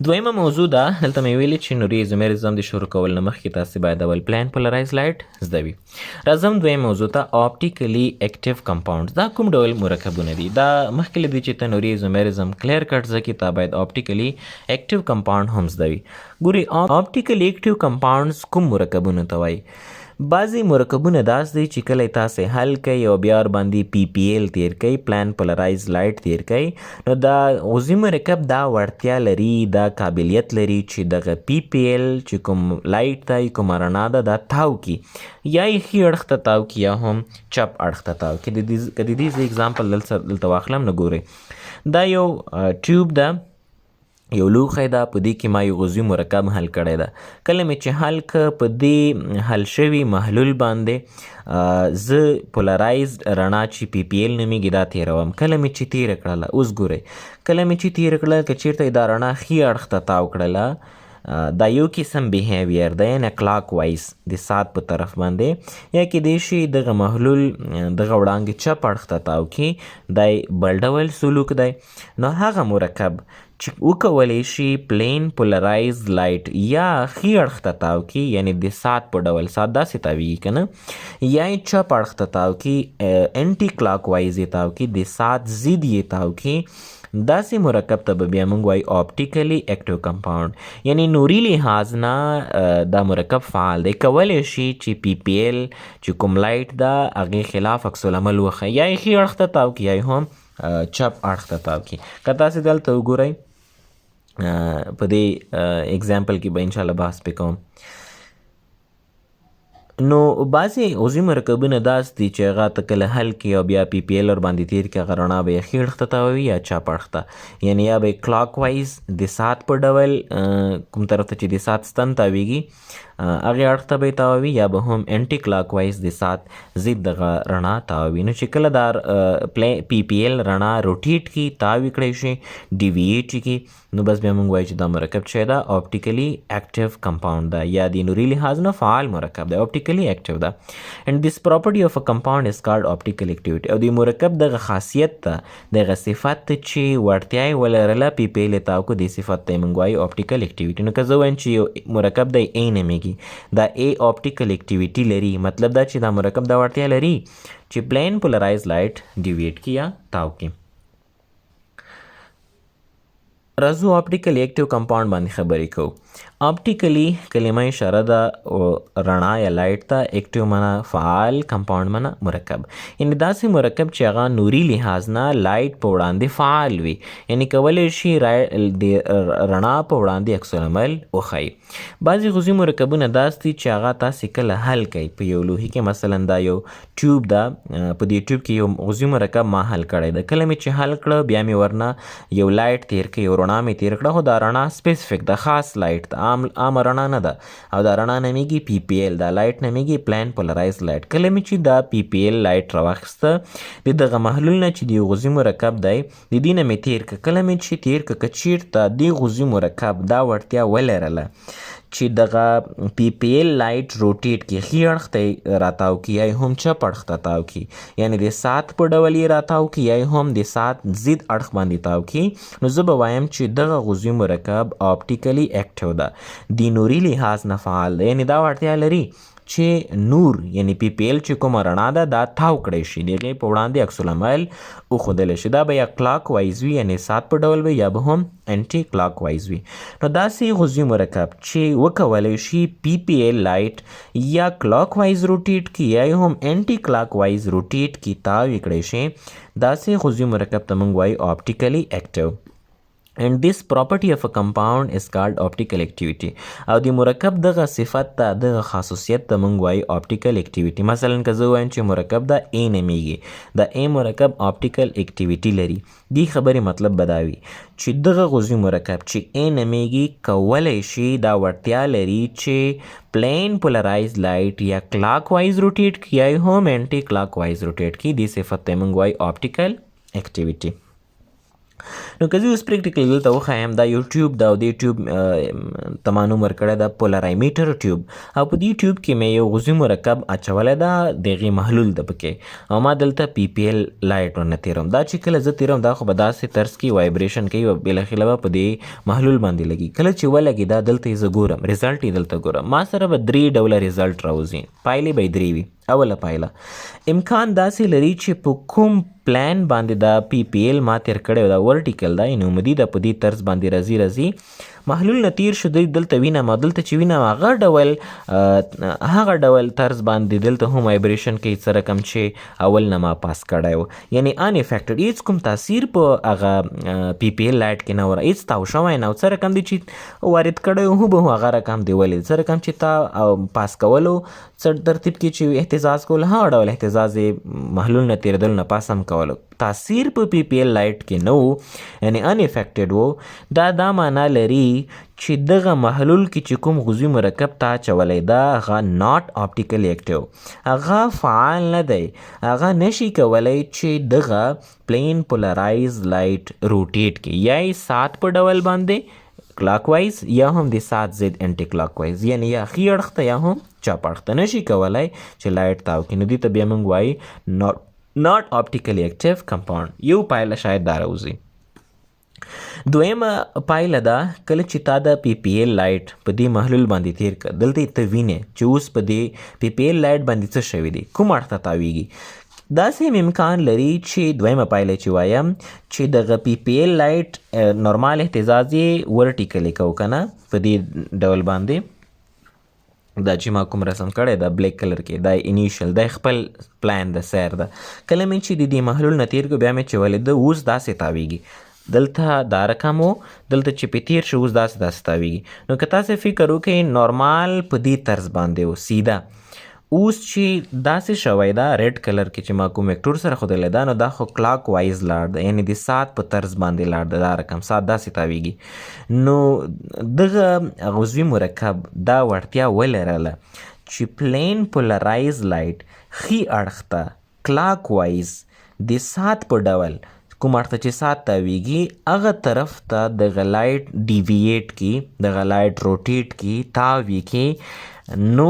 دویمه موضوع ده، دلته مې ویلي چې نوري ایزومریزم د شروع کول نه مخکې تاسې باید اول plane polarize light زده وي. راځم دویم موضوع ته، optically active compounds. دا کوم ډول مرکبونه دي؟ دا مخکې له دې چې ته نوري ایزومریزم clear cut زده کړې، تا باید optically active compound هم زده وي. ګوري، optically active compounds کوم مرکبونو ته وایي؟ بعضې مرکبونه داسې دي چې کله یې تاسې حل کوئ او بیا ورباندې PPL تیر کوئ، plane polarize light تیر کوئ، نو دا عضوي مرکب دا وړتیا لري، دا قابلیت لري چې دغه PPL چې کوم light دی، کومه رڼا ده، دا تاو کړي، یا یې ښي اړخ ته تاو کړي یا هم چپ اړخ ته تاو کړي. که د دې زه example دلته واخلم، نو ګورئ، دا یو tube ده، یو لوښی ده، په دې کې ما یو عضوي مرکب حل کړی ده. کله مې چې حل که، په دې حل شوي محلول باندې زه polarize رڼا چې PPL نومیږي دا تیروم. کله مې چې تیره کړله، اوس ګورئ، کله مې چې تیره کړله، که چیرته دا رڼا ښي اړخ ته تاو کړله، دا یو قسم behavior دی، یعنی clockwise د ساعت په طرف باندې، یا کیدای شي دغه محلول دغه وړانګې چپ اړخ ته تاو کړي، دا بل ډول سلوک دی. نو هغه مرکب چې وکولی شي plane polarize light یا ښي اړخ ته تاو کړي، یعنی د ساعت په ډول، ساعت داسې تاویږي که نه، یا یې چپ اړخ ته تاو کړي، anti clockwise یې تاو کړي، د ساعت ضد یې تاو کړي، داسې مرکب ته به بیا موږ وایو optically active compound. یعنی نوري لحاظ نه دا مرکب فعال دی، کولی شي چې PPL چې کوم light ده هغې خلاف عکس العمل وښيي، یا یې ښي اړخ ته تاو کړي یا یې هم چپ اړخ ته تاو کړي. که تاسې دلته وګورئ، په دې example کې به انشاءالله بحث پې کوم. نو بعضې عضوي مرکبونه داسې دي چې هغه ته کله حل کړي او بیا PPL ورباندې تیر کړي، هغه رڼا به یې ښي اړخ ته تاووي یا چپ اړخ ته، یعنی یا به یې clockwise د ساعت په ډول، کوم طرف ته چې د ساعت ستن تاویږي هغې اړخ ته به یې تاووي، یا به هم anti clockwise د ساعت ضد دغه رڼا تاووي. نو چې کله دا PPL رڼا rotate کړي، تاوي کړی شي، deviate کړي، نو بس بیا موږ وایو چې دا مرکب چې ده optically active compound ده، یا د نوري لحاظ نه فعال مرکب ده، optically active ده. And this property of a compound is called optical activity. او د مرکب دغه خاصیت ته، دغه صفت ته چې وړتیا یې ولرله PPL یې تاو کړو، دې صفت ته موږ وایو optical activity. نو که زه وایم چې یو مرکب دی A نومیږي، دا A optical activity لري، مطلب دا چې دا مرکب دا وړتیا لري چې plane polarize light deviate کړي یا تاو کړي. راځو optically active compound باندې خبرې کوو. optically کلمه اشاره ده رڼا یا light ته، active معنا فعال، compound معنا مرکب، یعنی داسې مرکب چې هغه نوري لحاظ نه light په وړاندې فعال وي، یعنی کولی شي د رڼا په وړاندې عکس العمل وښيي. بعضې عضوي مرکبونه داسې دي چې هغه تاسې کله حل کوئ په یو لوښي کې، مثلا دا یو tube ده، په دې tube کې یو عضوي مرکب ما حل کړی ده، کله مې چې حل کړه بیا مې ورنه یو light تیر کړ، یو رڼا مې تیر کړه، خو دا رڼا specific ده، خاص light ده، عامه رڼا نه ده، او دا رڼا نومیږي PPL، دا light نومیږي plane polarize light. کله مې چې دا PPL light راواخیسته د دغه محلول نه چې د عضوي مرکب دی، د دې نه مې تیر کړ، کله مې چې تیر کړ، که چیرته دې عضوي مرکب دا وړتیا ولرله چې دغه PPL light rotate کړي، ښي اړخ ته یې راتاو کړي یا یې هم چپ اړخ ته تاو کړي، یعنی د ساعت په ډول یې راتاو کړي یا یې هم د ساعت ضد اړخ باندې تاو کړي، نو زه به وایم چې دغه عضوي مرکب optically active ده، د نوري لحاظ نه فعال ده، یعنی دا وړتیا لري چې نور یعنی PPL چې کومه رڼا ده دا تاو کړی شي، د هغې په وړاندې عکس العمل وښودلی شي. دا به یا clockwise وي، یعنی ساعت په ډول وي، یا به هم anti clockwise وي. نو داسې عضوي مرکب چې وکولی شي PPL light یا clockwise rotate کړي یا هم anti clockwise rotate کړي، تاو یې کړی شي، داسې عضوي مرکب ته موږ وایو optically active. And this property of a compound is called optical activity. او د مرکب دغه صفت ته، دغه خصوصیت ته موږ وایو optical activity. مثلا که زه وایم چې مرکب دا A نومیږي، دا A مرکب optical activity لري، دې خبرې مطلب به دا وي چې دغه عضوي مرکب چې A نومیږي کولی شي، دا وړتیا لري چې plane polarize light یا clockwise rotate کړي یا هم anti clockwise rotate کړي. دې صفت ته موږ وایو optical activity. نو که زه اوس practically دلته وښایم، دا یو tube ده او دې tube ته ما نوم ورکړی ده polarimeter tube، او په دې tube کې مې یو عضوي مرکب اچولی ده، د هغې محلول ده پکې، او ما دلته PPL light ورنه تېروم. دا چې کله زه تېروم، دا خو به داسې طرز کې vibration کوي او بالاخره به په دې محلول باندې لګي. کله چې ولګي دا، دلته یې زه ګورم، result یې دلته ګورم. ما سره به درې ډوله result راوځي، پایلې به یې درې وي. اوله پایله، امکان داسې لري چې په کوم plane باندې دا PPL ما تیر کړی، دا vertical ده، یعنې عمودي ده، په دې طرز باندې راځي راځي، محلول نه تیر شو، دی دلته وینم، او دلته چې وینم هغه ډول طرز باندې دلته هم vibration کوي، څه رقم چې اول نه ما pass کړی و، یعنی unaffected، هیڅ کوم تاثیر په هغه PPL light کې نه ور، هیڅ تاو شوی نه. څه رقم دی چې وارد کړی و، هوبهو هغه رقم دی ولید. څه رقم چې تا pass کولو، څه ترتیب کې چې اهتزاز کول، هغه ډول اهتزاز یې محلول نه تېرېدلو نه پس هم کولو. تاثیر په PPL light کې نه و، یعنی unaffected و. دا دا معنا لري چې دغه محلول کې چې کوم عضوي مرکب تا اچولی دا، هغه not optically active، هغه فعال نه دی، هغه نشي کولی چې دغه plane polarize light rotate کړي، یا یې ساعت په ډول باندې clockwise یا هم د ساعت ضد anti clockwise، یعنی یا ښي اړخ ته یا هم چپ اړخ ته نشي کولی چې light تاو کړي. نو دې ته بیا موږ وایي not optically active compound. یو پایله شاید دا راوځي. دویمه پایله ده، کله چې تا د PPL light په دې محلول باندې تیر کړ، دلته ته وینې چې اوس په دې PPL light باندې څه شوي دي، کوم اړخ ته تاویږي. داسې هم امکان لري چې دویمه پایله چې وایم چې دغه PPL light normal اهتزاز یې vertically کو که نه، په دې ډول باندې. دا چې ما کوم رسم کړی دا black color کې، دا initial دا خپل plane د سیر ده. کله مې چې د دې محلول نه تیر کړو، بیا مې چې ولید اوس داسې تاویږي. دلته دا رقم و، دلته چې پې تیر شو، اوس داسې داسې تاویږي. نو که تاسې فکر وکړئ، normal په دې طرز باندې و سیده، اوس چې داسې شوی دا red color کې چې ما کوم vector سره ښودلی ده، نو دا خو clockwise لاړ ده، یعنی د ساعت په طرز باندې لاړ ده. دا رقم ساعت داسې تاویږي. نو دغه عضوي مرکب دا وړتیا ولرله چې plane polarize light ښي اړخ ته clockwise د ساعت په ډول، کوم اړخ ته چې ساعت تاویږي هغه طرف ته دغه light deviate کی، دغه light rotate کی، تاوی کی. نو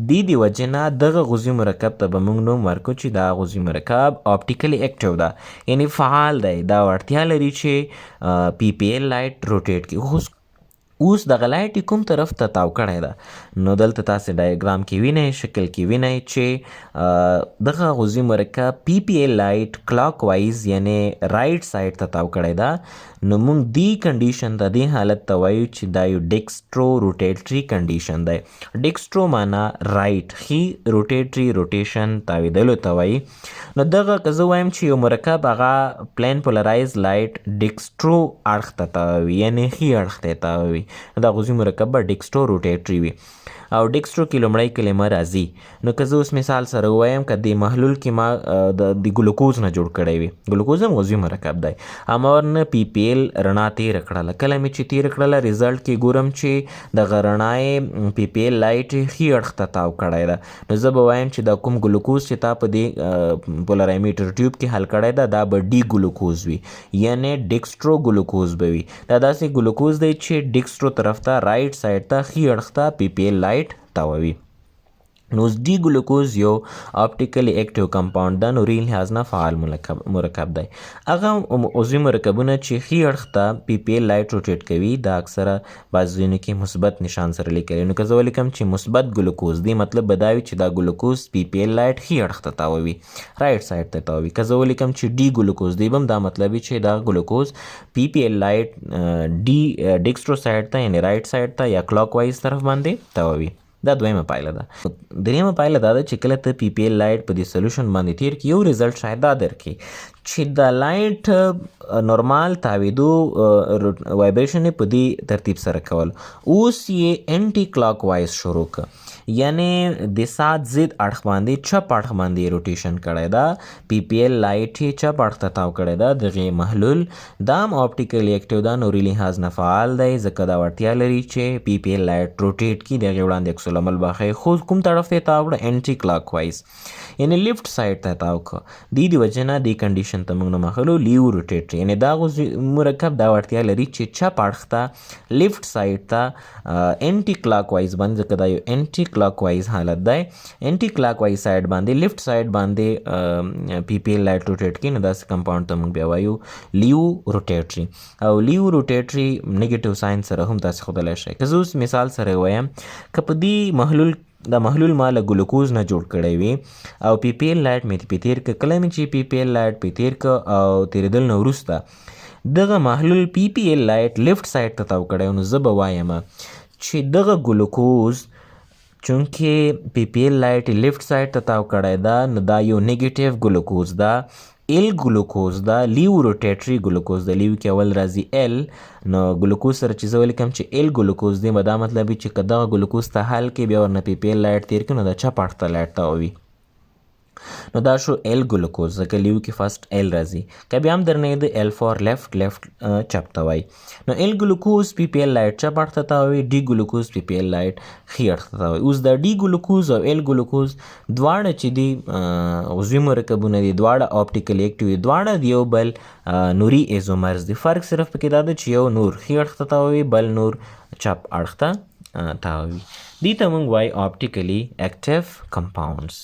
دې دی وجې نه دغه عضوي مرکب ته به موږ نوم ورکړو چې دا عضوي مرکب optically active ده، یعنی فعال دی، دا وړتیا لري چې PPL light rotate کړي. اوس اوس دغه light یې کوم طرف ته تاو کړی ده؟ نو دلته تاسې ډایګرام کې وینئ، شکل کې وینئ چې دغه عضوي مرکب PPL light clockwise یعنی right side ته تاو کړی ده. نو موږ دې condition ته، دې حالت ته وایو چې دا یو dextro rotatory condition دی. dextro معنا right، ښي، rotatory rotation تاویدلو ته وایي. نو دغه که زه وایم چې یو مرکب هغه plane polarize light dextro اړخ ته تاووي، یعنی ښي اړخ ته تاووي، دا عضوي مرکب به dextro rotatory وي، او dextro کې لومړی کلمه راځي. نو که زه اوس مثال سره ووایم، که د محلول کې ما د ګلوکوز نه جوړ کړی وي، ګلوکوز هم عضوي مرکب دی، اما ورنه PPL رڼا تیره کړله. کله مې چې تیره کړله، result کې ګورم چې دغه رڼا یې PPL light ښي اړخ ته تاو کړی ده. نو زه به وایم چې دا کوم ګلوکوز چې تا په دې polarimeter tube کې حل کړی ده، دا به D glucose وي، یعنی dextro glucose به وي. دا داسې ګلوکوز دی چې dextro طرف ته، right side ته، ښي اړخ ته PPL light تاووي. نو اوس D glucose یو optically active compound ده، نوري لحاظ نه فعال مرکب دی. هغه عضوي مرکبونه چې ښي اړخ ته PPL light rotate کوي، دا اکثره بعض ځایونو کې مثبت نشان سره لیکل. نو که زه ولیکم چې مثبت ګلوکوز دی، مطلب به دا وي چې دا glucose PPL light ښي اړخ ته تاووي، right side ته تاووي. که زه ولیکم چې D glucose دی، به هم دا مطلب وي چې دا glucose PPL light D dextro side ته، یعنی right side ته یا clockwise طرف باندې تاووي. دا دویمه پایله ده. دریمه پایله دا ده چې کله ته PPL light په دې solution باندې تیر کړي، یو result شاید دا درکړي چې د light normal تاویدو vibration یې په دې ترتیب سره کول، اوس یې anti clockwise شروع که. یعنی د ساعت ضد اړخ باندې، چپ اړخ باندې rotation کړی ده، پی پی ایل light یې چپ اړخ ته تاو کړی ده. دغې محلول دا هم optically active ده، نوري لحاظ نه فعال دی، ځکه دا وړتیا لري چې پی پی ایل light rotate کړي. د هغې وړاندې عکس العمل به ښیي، خو کوم طرف ته یې تاو کړه؟ anti clockwise، یعنی left side ته تاو کړه. دې د وجې نه دې condition ته موږ نوم اخلو levorotatory، یعنی دا مرکب دا وړتیا لري چې چپ اړخ ته، left side ته، anti clockwise باندې، ځکه دا یو anti clockwise حالت دی، anti clockwise side باندې، left side باندې پی پی ایل light rotate کړي. نو داسې compound ته موږ بیا وایو levorotatory، او levorotatory negative sign سره هم تاسې ښودلی شئ. که زه اوس مثال سره ووایم، که په دې محلول، دا محلول ما له ګلوکوز نه جوړ کړی وي او پی پی ایل light مې پې تیر که، کله مې چې پی پی ایل light پې تیر که او تېرېدل نه وروسته دغه محلول پی پی ایل light left side ته تاو کړی، نو زه به وایم چې دغه ګلوکوز چونکه پی پی ایل light left side ته تاو کړی ده، نو دا یو negative glucose ده، L glucose ده، levorotatory glucose ده. levo کې اول راځي L، نو ګلوکوز سره چې زه ولیکم چې L glucose دی، به دا مطلب وي چې که دغه ګلوکوز ته حل کې بیا ورنه پی پی ایل light تیر کړي، نو دا چپ اړخ ته light تاووي. نو دا شو L glucose، ځکه levo کې first L راځي. که بیا هم درنه د L for left، left چپ ته وایي. نو L glucose پی پی ایل light چپ اړخ ته تاووي، D glucose پی پی ایل light ښي اړخ ته تاووي. اوس دا D glucose او L glucose دواړه چې دي، عضوي مرکبونه دي، دواړه optically active دي، دواړه د یو بل نوري isomers دي. فرق صرف پکې دا دی چې یو نور ښي اړخ ته تاووي، بل نور چپ اړخ ته تاووي. دې ته موږ وایي optically active compounds.